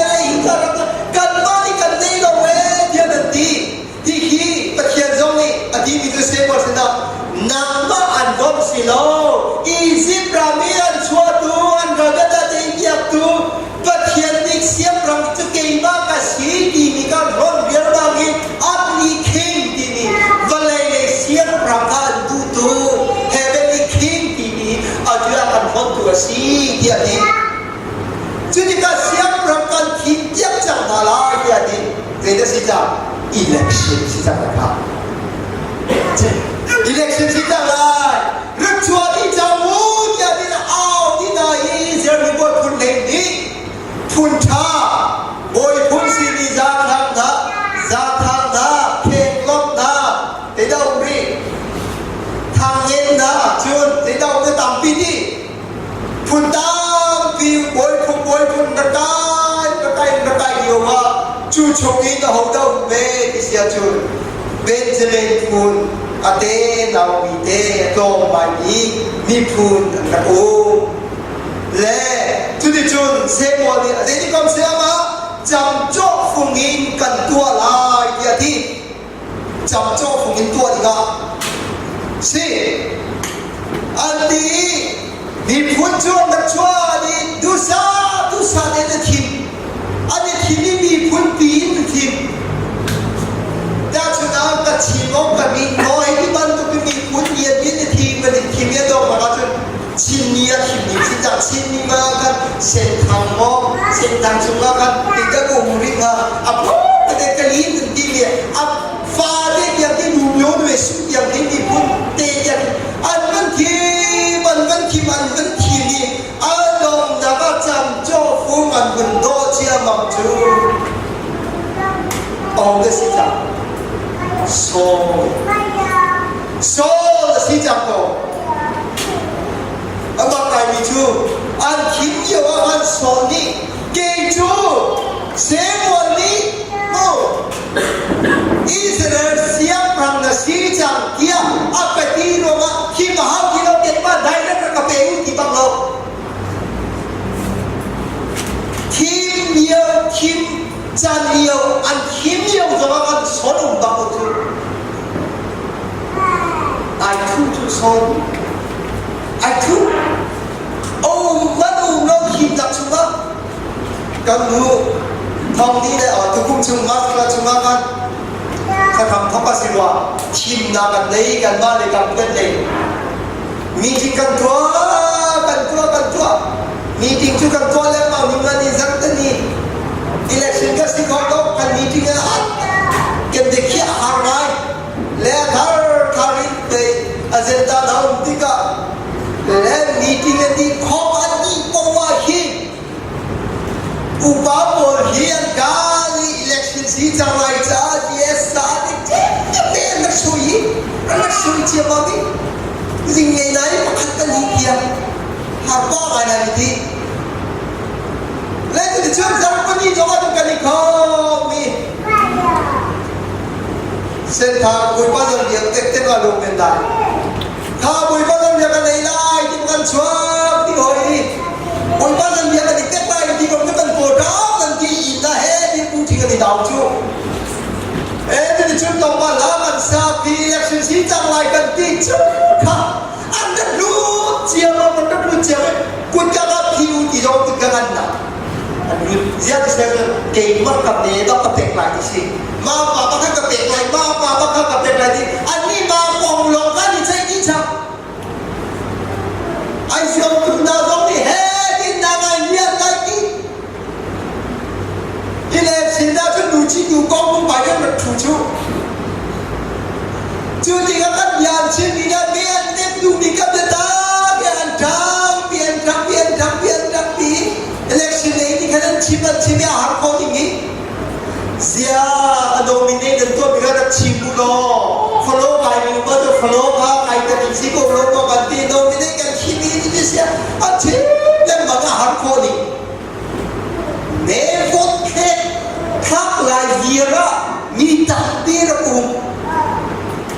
keimah ka si timi kan ron riangmang i Ugly King timi vawlei lei siangpahrang kha an duhtu Heavenly King timi atu ah kan hlontu a si tiah a ti. Cu tikah siangpahrang kan thim piak cang hna lai tiah a ti. Zeidah si cang? Election si cang lai kha. Election si cang lai. Rak chuah dih cang u tiah ti au ti hna i Jeremy bawi phun hlei nih phun ṭha bawi phun simi zathang hna zathang hna khenglawt hna zeidah um rih thangngen hna cun zeidah um na tampi ti phun tampi bawi phun bawi phun na kai na kai na kai lio ah cu chung in ahodah um ve ti si ahcun Benjamin phun a te naumi te a tlawm ngaimi miphun an rak um. Le cuticun Samuel nih a zeitik kam siangah camcawh fung in kan tuah lai tiah a ti. Camcawh fung in tuah tikah si an ti i miphun cu an rak chuah i dusa dusa tein a thim. An i thim i miphun pi in an thim. Tahchunah ka chim awk ka min maw hei ti bantuk in miphun lian in i thim an i thim i a donghnak ahcun Chinmi a thimmi si cang Chinmi ma kan senthang maw senthang chungah khan tingka um rih hnga a phu te ka lin an ti mi a fa te tiang ti nu myo nu su tiang ti miphun te tiang an van thim an van thim an van thim i a dongnak ah cam caw fung an vun dawh ciammam cu ong te si cang Saul Saul a si cang ko A mak ngaimi cu an thim lio ah khan Saul nih kei cu Samuel nih mu Israel siangpahrang na si cang tiah a ka ti ruangah thim a hau ti lo keimah direct rak ka pe u ti bak lo. Thim lio thim caan lio an thim lio zongah khan Saul um bak lo cu. Ai thu cu sawn. Ai thu. Um man um lo thimnak chungah kan nu thong ni le tukum chung March thla chungah khan thakam thok a si rua thimnak kan nei kan mah le kan kan nei meeting kan tuah kan tuah kan tuah meeting cu kan tuah lengmang ning ni zang te ni election ka si kho lo kan meeting ah kan de khiah har ngai le thar thar in te agenda na um tikah le meeting an di khom an di poah hi upa pawl hi an kal i election si cang lai caah DS sa nih te an rak sui i an rak sui ciammam i zing ngei nai pakhat kan hi tiang har pa ngai nai ti le cuticun zarhpini zong ah kan i khawm i Senthang Bawipa zan biak tek tek ah lung men dai. Kha Bawipa zan biak kan ei lai ti kan chuak ti hoi. Bawipa zan biak kan i tek lai ti kan kan program kan ti in na he ti pu thi kan i dau cu. E ti chun tong ma la kan sa pi election si cang lai kan ti cu kha an rak lut ciam an rak lut ciam kut ka ka phi u ti zong kut ka ngan na. An lut zia ti sel keimah ka me bak ka pek lai ti si. Ma pa pakhat ka pek lai, ma pa pakhat ka pek lai ti annih ma kong lawng kha ni ceih dih cang. Ai siam tu hna zong nih he tin na ngai lian lai ti. Hi le sin dah cun nu chi nu kong mung pai kan rak thu cu. Cu tikah kan bia an chimmi le me an nem duhmi kan biata ke an ṭang pi an ṭang pi an ṭang pi an ṭang pi election lei nih khan an chim an chim i a har kho ding i zia a nominate an tuahmi kha rak chim u law follow kai mi ma cu follow kha kai kan in si ko lo ko kan ti nominate kan thim i ti sia an chim lengmang a har kho ding me vote thlek thlak lai viar ah mi tampi rak um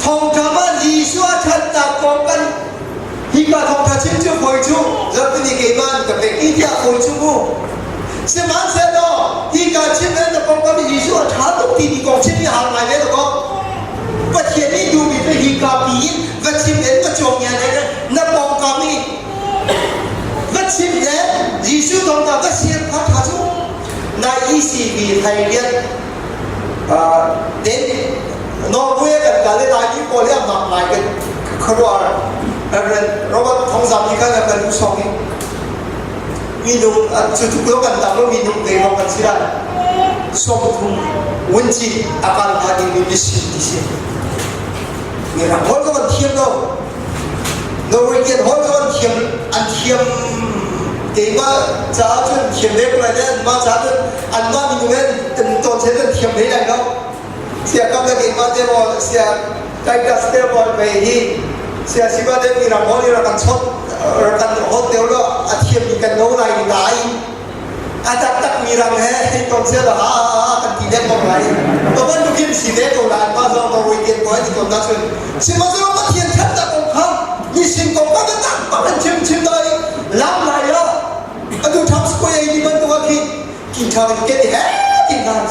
thawngṭha ah Jesuh a ṭhatnak kong kan hika thawngṭha chim cu fawi cu zarhpini keimah an ka pek i tiah fawi cu mu sihmanhsehlaw hika chim le na kong kam i Jesuh a ṭha tuk timi kong chim hi har ngai ve lo kaw Pathian nih duhmi cu hika pi in va chim in va cawng ngian le na pawngkam i va chim le Jesuh thawngṭha va share kha ṭha cu. Nai ECB Thailand den Norway kan kal i Laimi pawl hi a mak ngai kan khuaruah Reverend Robert Thongzam nih khan a kan usong i minung cu tuk lo kan tam lo minung ve lawng kan si lai 30 wunci a kal hnga dingmi mission ti si mirang holh kan thiam lo Norwegian holh kan thiam an thiam keimah caah cun thiam ve ko lai le anmah caah cun anmah minung he kan tawn seh kan thiam hlei lai lo sia kam le keimah te maw sia Titus te maw ve hi sia siba te mirang holh i rak kan chawt rak kan hot deuh lo a thiam mi kan lo lai lai a taktak mi rang he hei ton sia la ha ha kan ti lengmang lai to bantukin si ve ko lai ma zong Norwegian ko ti ton da chun sihmanhsehlaw Pathian thatnak kong kha misin kong kha ka tak bak an chim chim dai lam lai ah atu tham square ni bantuk ah khi kin tha kan ke he tin dan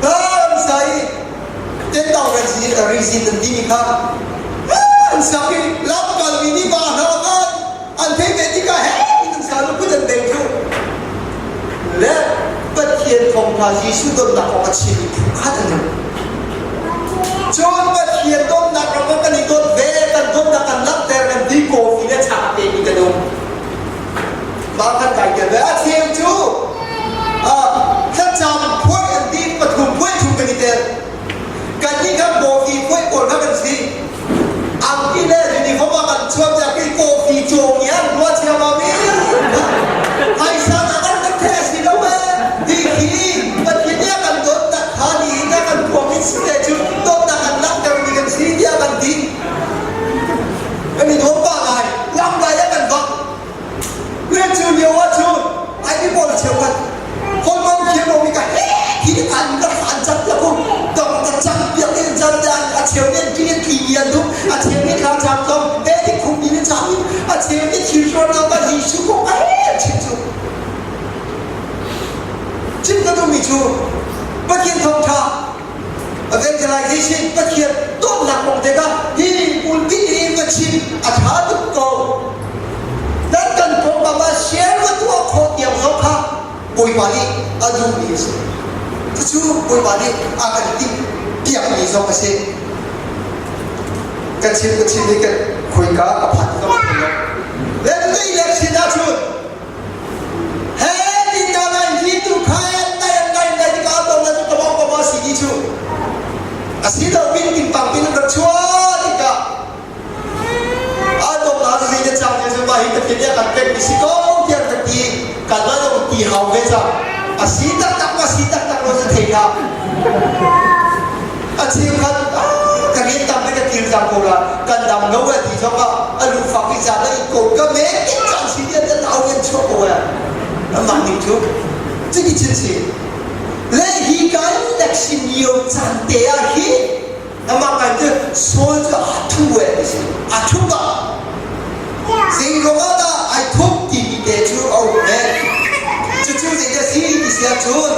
kan sai ten tau ran si reason an ti mi kha an sak i lam kal mi ni ba hna kan an thei ve tikah he in sa lu put an beng cu le Pathian thawngtha Jesuh donnak kong a chim i phukhat an um cun Pathian donnak ram ah kan i dot ve kan dotnak kan langhter kan ti coffee le cha pe mi kan um mah kan kai tel ve a cheu cu thlacam phuai an ti pathum phuai thum kan i tel kan nih kan coffee phuai pawl kha kan si Angki le uniform ah kan chuak tiah kei coffee cawng i an ruah ciammam i phaisa na kan kan theh si lo ee ti khi Pathian nih a kan dawtnak kha nihin ah kan phuang in si te cu dawtnak kan langhter mi kan si tiah kan ti kan i nuam pah ngai lam lai ah kan vak Rian cu lio ahcun ai mi pawl cheukhat holman thiam lomi ka he hi an ka an cak piak u dong ka cak piak in zan te an a cheu nih an an tli mi an duh a cheu nih thla cam zong he ti khum mi cam a cheu nih thil hruan lo ka Jesuh kong a he an chim cu chim ka duhmi cu Pathian thawngtha evangelization Pathian dawtnak kong te kha hi pulpit in va chim a ṭha tuk ko. Nan kan pawngkam ah share va tuah khawh tiang zong kha Bawipa nih a duhmi a si. Cucu Bawipa nih a kan timh piakmi zong a si. Ka chim ka chim i kan khoika ka phan ka va thei lo. Le election ahcun He ti ta ngai hi tu khan nai ngai ngai ti ka dong na chu ka bong ka ma si ti chu asi lo pin tin pang pin rak chua ti ka a dong na ri te chang te chu ma hi ka tin ya kan pek mi si ko tiang ka ti kan ma lo ti hau ve cha asi tak tak ma si tak tak lo se thei na A cheukhat ka rian tam le ka kir cang ko la kan dam lo eh ti zong ah a lu fak i caan i ko ka me kin caan si tian ta tau in chuak ko eh amah ning cu cuti chin si le hi kan election lio caan te ah hi amah ngai cu Saul cu a thu eh ti si a thu bak zei ruang ah dah ai thup timi te cu a um ve cucu zeidah si ti si ahcun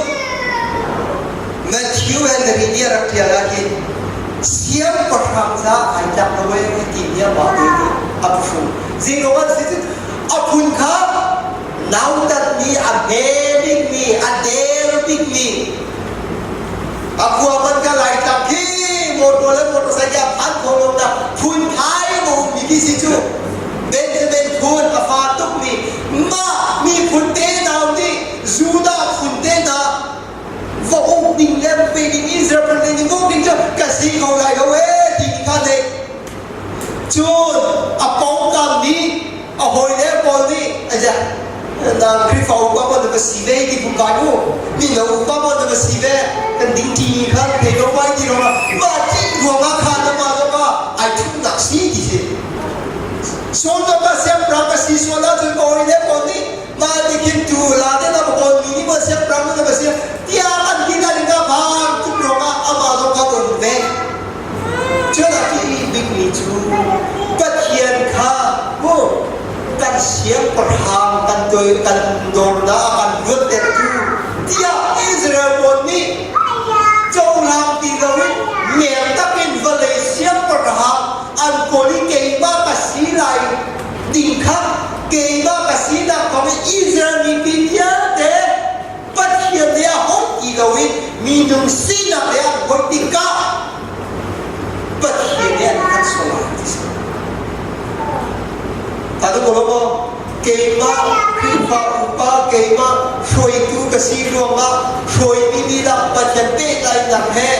Matthew Henry nih a rak ṭial ahhin siangpahrang caah ai tlak lo ee timi amah te nih a phun. Zeiruang ah si a phun kha nautatmi a hme bikmi a der bikmi a khua hmanh kha Laitlang khi motor le motorcycle a phan kho lo nak phun phai a ummi khi si cu Benjamin phun a fa tukmi mah miphun te nau nih Judah phun te hna va uk ding le pe ding Israel nih uk ding cu ka si ko lai lo ee ti kha dek cun a pawngkam nih a hawile pawl nih aja nang Khrihfa upa pawl na va si ve ti phung kai mu mino upa pawl na va si ve kan ding ṭi kha thei lo mai ti rong ah mah ṭih ruangah kha na mah zong ah ai ṭhumnak si ti si Saul ka siangpahrang ka si sual ahcun ka hawile pawl nih Mah ti khin tu la te na kawl mi nih maw siangpahrang na va si tiah an ti na ning bang tuk ruangah amah zong kha ton ve. Cun a ti bikmi cu Pathian kha mu kan siangpahrang kan toi kan dawrnak a kan luattertu tiah Israel pawl nih cohlang ti loin mer takin vawlei siangpahrang an kawl i keimah ka si lai ding kha keimah ka sinak kong i Israel mipi vialte. Minung sinak he an hoih tikah Pathian nih an kan sual lai ti si. Ta tu ko maw? Keimah Khrihfa upa keimah hruaitu ka si ruangah hruaimi lila Pathian pehtlaihnak he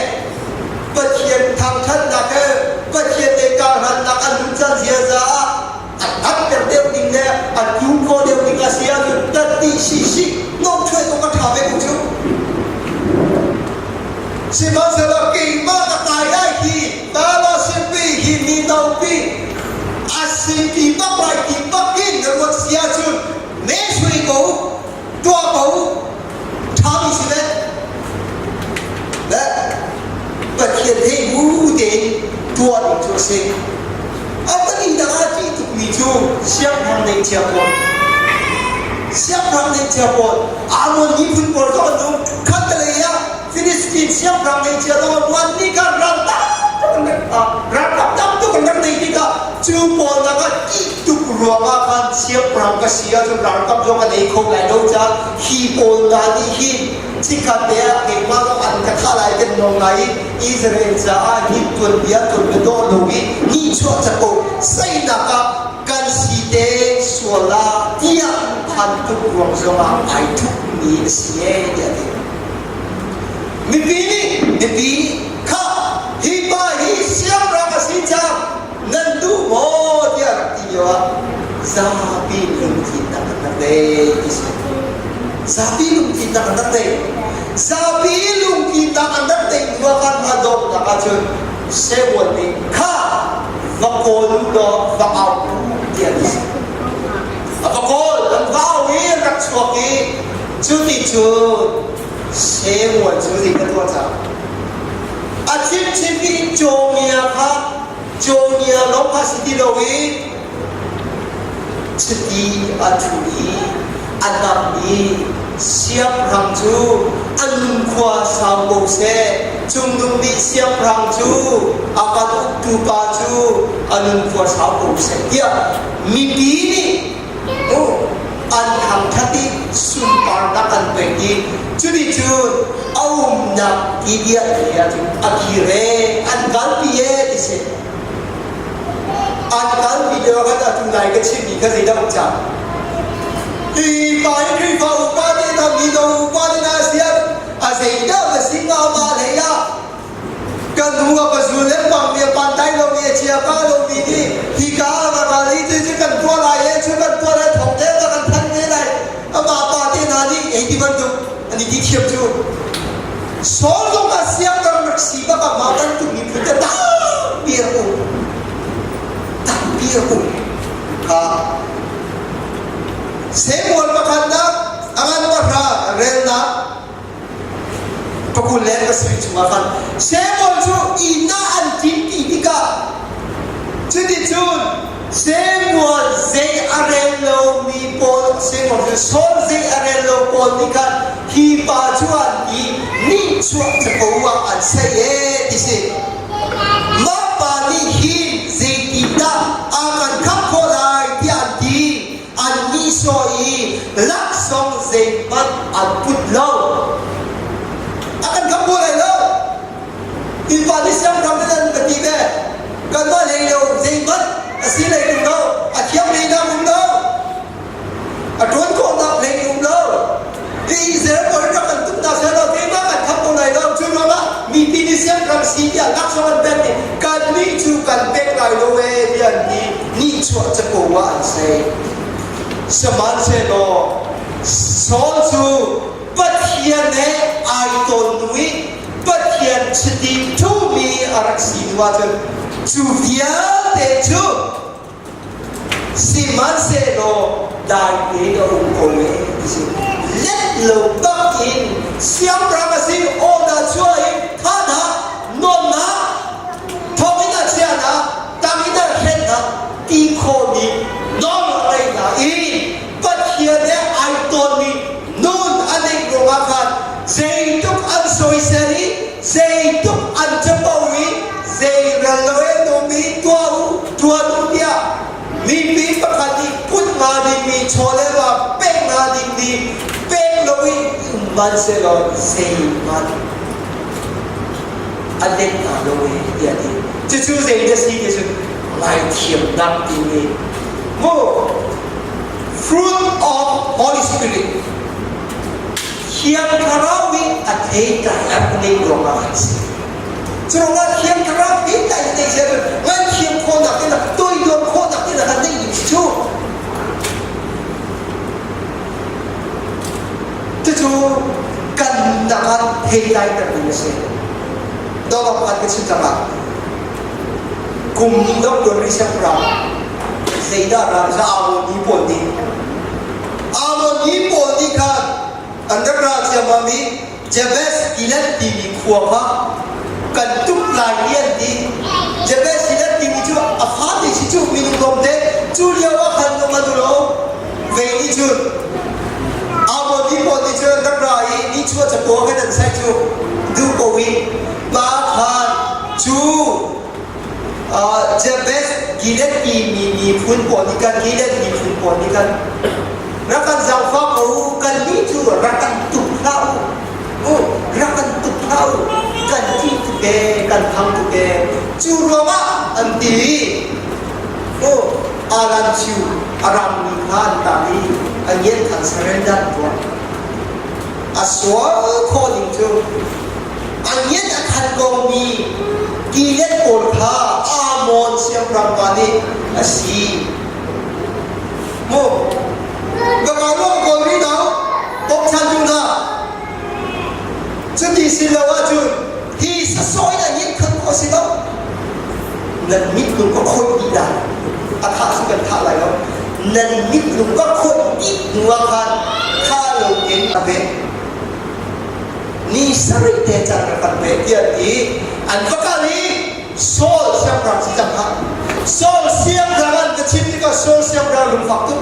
Pathian thangthatnak he Pathian he karhlannak an nuncan ziaza ah a thatter deuh ding le a tlun khawh deuh ding a si ahcun tat-ti sisi nomhchuai awk a ṭha ve ko cu. Sihmanhsehlaw keimah ka kai lai hi fellowship hi mi nopi a si ti bak lai ti bak in na ruat si ahcun me sui ko tuah ko ṭhami si ve. Le Pathian thei bu tein tuah ding cu a si. A pahnihnak ah ṭih tukmi cu siangpahrang ngeihcia pawl. Siangpahrang ngeihcia pawl Ammon miphun pawl zong an um. Khattelei ah Philistine siangpahrang ngeihcia zong an um. Annih kha ral tamtuk an rak ralkap tamtuk an rak nei tikah cu pawl lakah ṭih tuk ruangah khan siangpahrang ka si ahcun ralkap zong an ei kho lai lo caah hi pawl hna nih hin chikkhat te ah keimah zong an ka thah lai kan nawng lai i Israel caah hin tuanbia tuanbia dawh lo i nihchuah capo seinak ah kan si te sual ah tiah phan tuk ruang zongah ai thupmi a si e tiah a ti. Mipi nih mipi kha hi pa hi siangpahrang a si cang nan duh maw tiah rak ti lio ah zapi lungthinnak an rak nei ti si. Zapi lungthinnak an rak nei. Zapi lungthinnak an rak neih hnu ah khan a donghnak ahcun Samuel nih kha va kawl u law va au u tiah a ti. A va kawl, an va au i an rak chuak i cuti cun Samuel cu zei ka tuah cang. A chimchim i cawmia kha cawmia lawng kha si ti lo i chiti a ṭhu i a nammi siangpahrang cu a nunkhua sau ko seh. Cungnung nih siangpahrang cu a kan uktu pa cu a nunkhua sau ko seh tiah mipi nih an thangṭhat i sunparnak an pek i cuticun a umnak Gibeah lei ah cun a kir e an kalpi e ti si. An kalpi lio khan atu nai ka chimmi kha zeidah um cang? Hi pa hi Khrihfa upa te hna mino upa te hna sian a zeidah na si hnga mah hlei ah kan nu a ka zul lengmang mi a pantai lomi a chia ka lomi nih hika ah ka ral i cu kan tuah lai e cu kan tuah lai thawng te ka kan thanh te lai amah pa te hna nih hei ti bantuk an i ti thiam cu Saul zong ah siangram rak si bak ah mah bantuk miphun te tampi a um tampi a um kha Samuel pakhatnak a ngan pahra relnak pakul le pasarih chungah khan Samuel cu inn ah an ṭinpi tikah cuticun Samuel zei a rel lomi pawl Samuel cu Saul zei a rel lo pawl nih khan hi pa cu an ti nihchuah capo ah an saih ee ti si. Mah pa nih hin zeitindah a kan khamh khawh lai tiah an ti. An nihsawh i laksawng zeihmanh an put lo. A kan khamh khawh lai lo. Innpa nih siangpahrang nih an ka ti ve. Kanmah hlei lo zeihmanh a si hlei tung lo. A thiam hlei nak um lo. A ṭuan khawhnak hlei um lo. Hi Israel pawl rak kan tuk hna seh law keimah kan khamh ko lai lo. Cu ruangah mipi nih siangpahrang si tiah laksawng an pek i kannih cu kan pek lai lo ee tiah an ti. Nihchuah capo ah an sei. Sihmanhsehlaw Saul cu Pathian he ai tawn hnu i Pathian chiti ṭhumi a rak si hnu ahcun cu vialte cu sihmanhsehlaw dai tein a um ko e ti si. Let lo bak in siangpahrang a si aw chuah in thah hna nawn hna thong in a chia hna tang in a hren hna ti khawhmi nawl a ngei hna i Pathian he ai tawnmi nun a neih ruangah khan zeitluk an soisel i zeitluk an capo i zei ral lo e nomi tuah u tuan u tiah mipi pakhat nih put hnga dingmi chaw le va pek hnga dingmi pek loin um hmanhsehlaw zeihmanh. A let hna lo e tiah a ti. Cucu zei dah si ti cun ngaithiamnak timi mu fruit of Holy Spirit Thiang Thlarau nih a theitlai a nei ruangah an si. Curuangah Thiang Thlarau theitlai na neih sia cun ngaihthiam khawhnak te le toidor khawhnak te le kan neih ding si cu. Cucu kan nunnak ah theitlai ter ding a si. Dawt pakhat ka chim cang ah kum dong tuan rih siangpahrang zeidah ral sa Amon ni pawl nih Amon ni pawl nih khan an rak ra ciammam i Jabez Gilead timi khua kha kan tuk lai ti an ti. Jabez Gilead timi cu a fate si cu minung tlawmte cu lio ah khan nung an lo vei nih cun Amon ni pawl nih cun an rak ra i nichuah capo khan an sai cu duh ko i pa khan cu Jabez Gilead timi miphun pawl nih kan Gilead miphun pawl nih kan rak kan zaangfah ko u kannih cu rak kan tuk hlah u u rak kan tuk hlah u kan ṭih tuk ee kan thang tuk ee cu ruangah an ti u alan cu a rammi kha an tah i a ngian khan surrender an tuah a sual khawh ding cu A ngiat a khat komi Gilead pawl kha Ammon siangpahrang pa nih a si. Mu, ka ka ruang kawl rih lo, bawmchan tu hna. Cuti si lo ahcun hi sasawi a ngiat khat khawh si lo. Nan mit lung ka khawih dih lai. A thah cu kan thah lai lo. Nan mit lung ka khawih dih hnu ah khan thah lo in a ve. Ni sarih te caan rak kan pe tiah ti an va kal i Saul siangpahrang si cang hlah. Saul siangpahrang an ka chim tikah Saul siangpahrang lungfak tuk.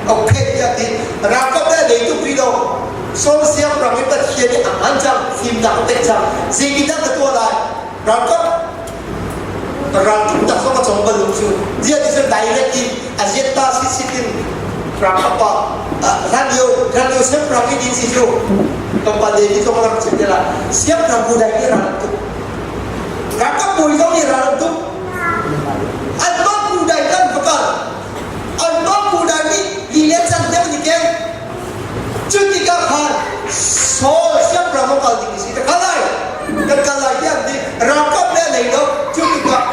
Okay tiah ti ralkap le lei tuk rih lo. Saul siangpahrang i Pathian i a hman cang, fimnak a pek cang. Zeitindah ka tuah lai? Ralkap raltuk tak zong a cong bal lo cu. Ziah ti cun direct in a ziat ta si sit in ralkap pa hlan lio hlan lio siangpahrang i din si cu tlawmpal le ti tlawm rak chim te la siangpahrang bu dai nih ral an tuk ralkap bawi zong nih ral an tuk an mah bu dai kan va kal an mah bu dai nih li le cang deuh ni keng Cu tikah khan Saul siangpahrang a kal ding si ka kal lai kan kal lai tiah an ti ralkap le a nei lo cu tikah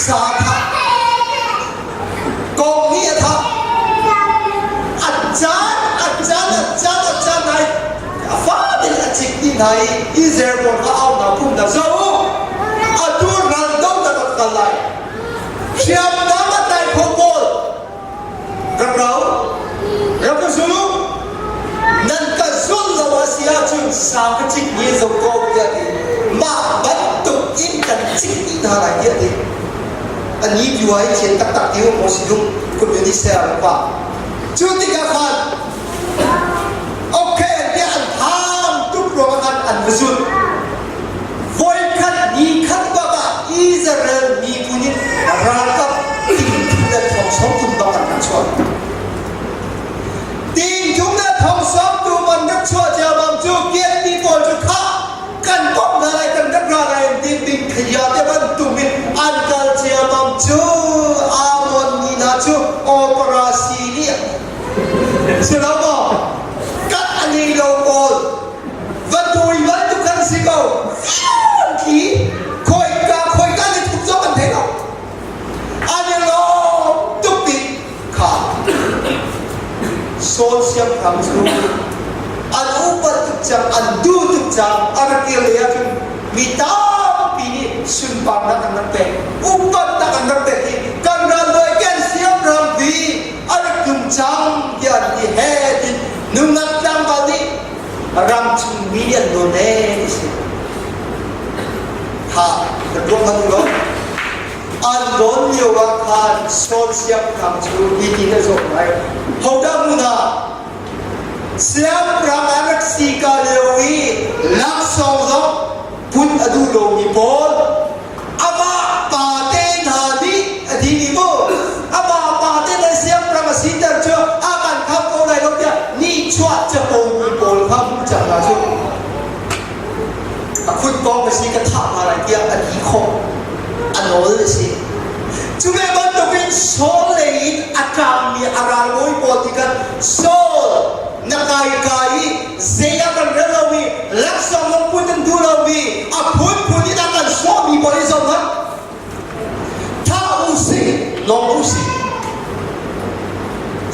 sa a thah kong nih a thah a caan a caan a caan a caan nai a fate in a cik dih hna i Israel pawl kha au hna phung hna zo u atu ral do na rak kal lai hriamnam a tlai kho pawl Rak rau, rak ka zul u. Nan ka zul lo a si ahcun sa ka cik ni zo ko tiah ti. Mah bantuk in kan cik dih hna lai tiah ti. A ni piwa hi thian taktak ti maw si dum communist he a pa. Cu tikah khan okay tiah an tham tuk ruangah khan an va zulh. Voikhat ni khat bak ah Israel miphun in ralkap ting le thong sawm tum bak an rak chuah. Ting thum le thong sawm tum an rak chuah ciammam cu kianmi pawl cu khah kan bawmh hna lai kan rak ra lai an ti ding khaya te bantuk in an kal ciammam cu Amon mi hna cu operasi nih si lo maw kat a nei lo pawl Va dawi bantuk kan si ko. An tli. Khoika khoika ni thup zong an thei lo. An i lawm tuk ti kha. Saul siangpahrang cu an upat tuk cang, an duh tuk cang, a rak kir lei ahcun mi tampi nih sunparnak an rak pek, upatnak an rak pek i kan ral luai kan siangpahrang bi a rak tlung cang tiah an ti he tin nungak tlangval nih ram chung mi nih an nawn ee ti si. Tha kan ruah hmanh u law an dawn lio ah khan Saul siangpahrang cu hitin a zawt lai. Hodah mu hna siangpahrang a rak si ka lio i laksawng zong put a duh lomi pawl amah pa te hna nih a timi mu amah pa te le siangpahrang a siter cu a kan kham ko lai lo tiah nihchuah capo mi pawl kha hmu cang hna cu. A khut kong ka si ka thah hna lai tiah a ti khawh. A nawl a si. Cu ve bantukin Saul lei in a ṭangmi a ralbawi pawl nih khan Saul na kai kai i zei ah kan rel lomi laksawng zong put an duh lomi a phunphun in a kan sawhmi pawl hi zoh hmanh thah u sih lawng u sih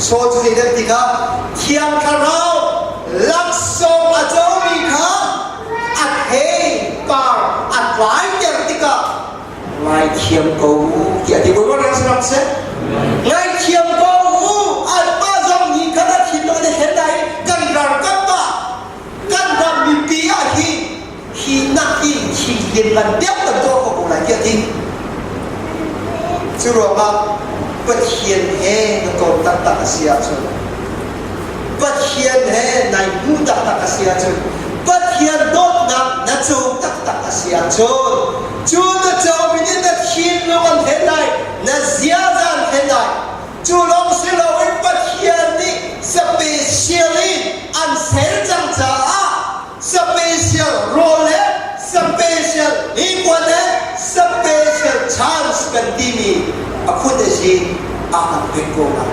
Saul cu zeidah tikah Thiang Thlarau laksawng a comi kha a thei par a tlaiter tikah ngaithiam ko u tiah ti Bawipa rak rak seh ngaithiam ko u anmah zong nih khan a thinlung an i thlen lai kan ralkap ah kan ram mipi ah hi hi nak hi thil lianngan deuh kan tuah ko ko lai tiah ti cu ruangah Pathian he na ton taktak a si ahcun Pathian he nai hmuh taktak a si ahcun Pathian dawtnak na co taktak a si ahcun cu na comi nih na thinlung an thlen lai na ziaza an thlen lai cu lawng si loin Pathian nih special in an ser cang caah special rawl le special hnipuan le special chance kan timi a phun a si a kan pek ko lai.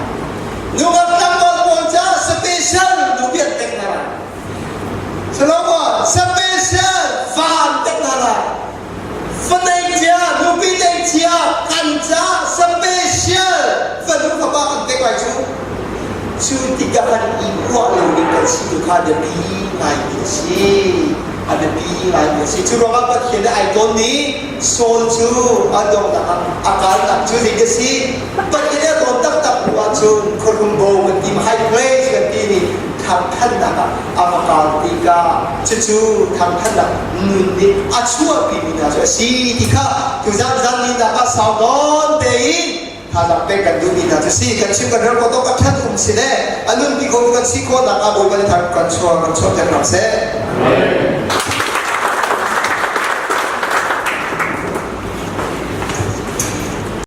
Nungak tlangval pawl caah special nupi an pek hna lai. Salomo special fa an pek hna lai. Fanei cia, nupi nei cia kan caah special fanu fapa kan pek lai cu. Cu tikah kan i ruah lo ding kan si tu kha biapi ngaimi a si. A biapi ngaimi a si. Cu ruangah Pathian nih ai tawn ni Saul cu a donghnak ah a kalnak cu zei a si? Pathian nih a tawn taktak hnu ahcun khuahlum bo kan ti high place kan ti ni thangthannak ah a va kal tikah cucu thangthannak nun nih a chuahpimi hna cu a si ti kha tuzan zan ni nak ah sau nawn tein thazaang pek kan duhmi hna cu si kan chim kan rel ko to ka ṭhat um si le a nunpi kho kan si khawhnak ah Bawipa nih thar kan chuah kan chuahter hram seh.